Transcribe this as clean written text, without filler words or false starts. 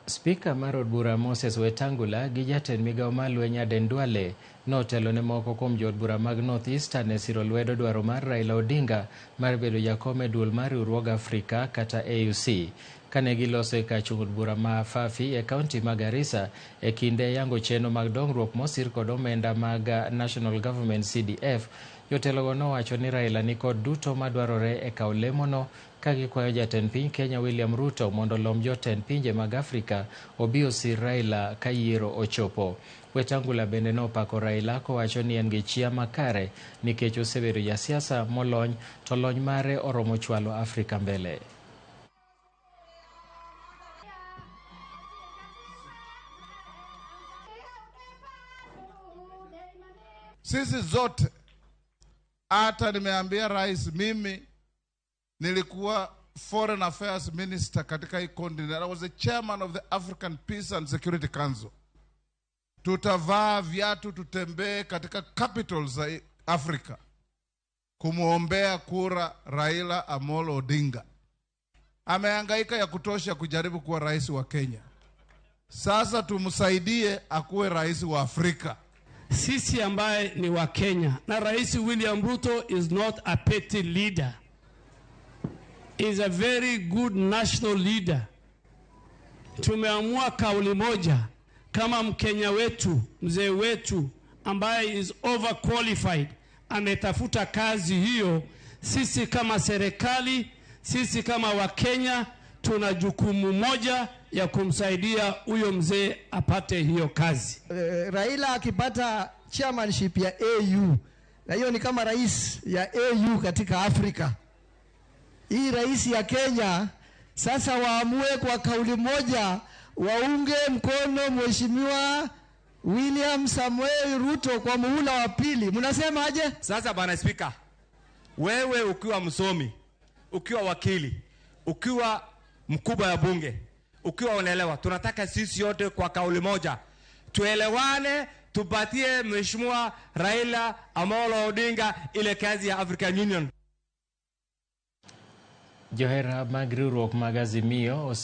Spika mar od bura Moses Wetangula gi jatend migawo mar lweny Aden Duale notelo ne moko kuom jood bura mag North Eastern e siro lwedo dwaro mar Raila Odinga mar bedo jakom e duol mar riwruog Afrika kata AUC. Kane giloso e kar chung' od bura ma Fafi e kaunti ma Garissa e kinde yango chenro mag dongruok mosir kod omenda mag National Government CDF, jotelogo nowacho ni Raila nikod duto madwarore e kawo lemono ka gikwayo jatend piny Kenya William Ruto mondo olomb jotend pinje mag Afrika obi osir Raila ka yiero ochopo. Wetangula bende nopako Raila kowacho ni en gi chia makare nikech osebedo jasiasa molony to lony mare oromo chwalo Afrika mbele. Sisi zote hata nimeambia rais, mimi nilikuwa foreign affairs minister katika hii continent. I was the chairman of the African Peace and Security Council. Tutavaa viatu tutembee katika capitals za Afrika kumwombea kura Raila Amolo Odinga. Amehangaika ya kutosha kujaribu kuwa rais wa Kenya. Sasa tumsaidie akuwe rais wa Afrika. Sisi ambaye ni wa Kenya na Rais William Ruto is not a petty leader. Is a very good national leader. Tumeamua kauli moja kama Mkenya wetu, mzee wetu ambaye is overqualified ametafuta kazi hiyo, sisi kama serikali, sisi kama Wakenya tuna jukumu moja ya kumsaidia huyo mzee apate hiyo kazi. Raila akipata chairmanship ya AU, na hiyo ni kama rais ya AU katika Afrika. Hii rais ya Kenya sasa waamue kwa kauli moja, waunge mkono Mheshimiwa William Samuel Ruto kwa muhula wa pili. Mnasema aje? Sasa Bwana Spika, wewe ukiwa msomi, ukiwa wakili, ukiwa mkubwa ya bunge, ukiwa unaelewa, tunataka sisi yote kwa kauli moja tuelewane, tupatie Mheshimiwa Raila Amolo Odinga ile kazi ya African Union. Johera mag riwruok mag Azimio